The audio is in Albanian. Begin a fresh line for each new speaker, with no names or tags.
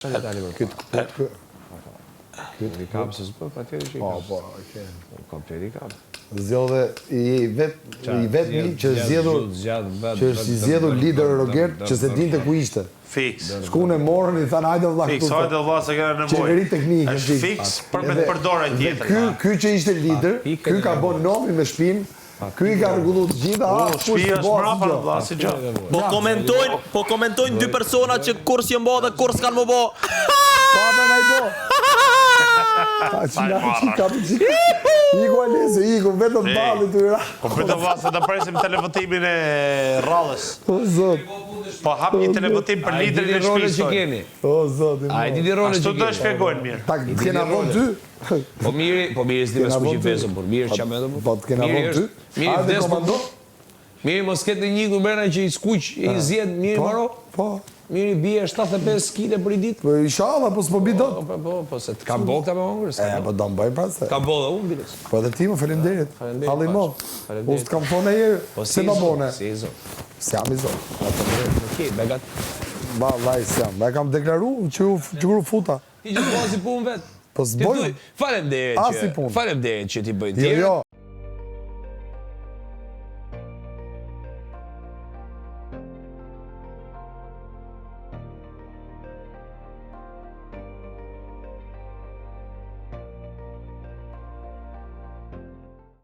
Këtë këput kë.
Këtë i kam se s'bë, pa tjetër që i
Po,
kam.
po, okay.
Komplet i kam.
Zgjodhe i vet i vetmi që është zgjedhur që është i zgjedhur lider Rogert që s'e dinte ku ishte.
Fiks.
Shkun e morën i thanë hajde vëlla
Fiks,
këtu.
hajde vëlla se kena nevojë.
Qeveri teknike,
Është
fiks.
fiks për me të përdorë ai
Dhe
tjetrin.
ky ky që ishte lider,
pikën
ky
e
ka bën nomin me shpinë, ky i ka rregullu të gjitha,
O,
ah, kush
shtëpia është
s'bo
mbrapa
asgjë.
vëlla, si gjë.
Po komentojnë, po komentojnë dy persona që kurrë s'janë bo dhe kurrë s'kanë më bo.
Pa be na i bo. Pa që na që ka për që Iku Alesio, iku, vetëm balli të ra.
Po prit vëlla se do presim televotimin e radhës.
O zot,
Po hap një televotim për
A i
liderin
dini
e
rolet
shtëpisë.
që
thonë.
keni?
o zot. i
A i
madh.
dini rolet
Ashtu
që
do e
keni?
shpjegojnë mirë.
Ta të kena vonë ty.
Po miri, po miri s'di me
Kena
skuqi
vonë ty.
vezën, por mirë që më
Po të kena
Miri
vonë ty.
është- Miri
Hajde
vdes po.
komando.
Miri mos ketë një këtu brenda që i skuq, i zgjedh, miri
Po,
maro.
po.
Miri bie 75 kg për i ditë.
Po inshallah, po s'po bi dot.
Po, po, po, po, se të kam bo këta me hongër, s'ka
E,
bo.
po do më bëjmë pra se.
Kam bo dhe unë, biles.
Po edhe ti më faleminderit.
Faleminderit,
Halli
paç.
mo.
Faleminderit.
Unë s'të kam thonë ndonjëherë.
Po si
Se
i
ma
zot,
bone.
si i zot.
S'jam i zot.
Okej, begat.
Vallaj s'jam. E kam deklaru që u që kur u futa.
Ti që s'bën si punë vet.
Po
Ti
s'boj.
thuj, Faleminderit
As
që
si punë.
Faleminderit që ti bëjnë
Jo,
tjerë.
jo.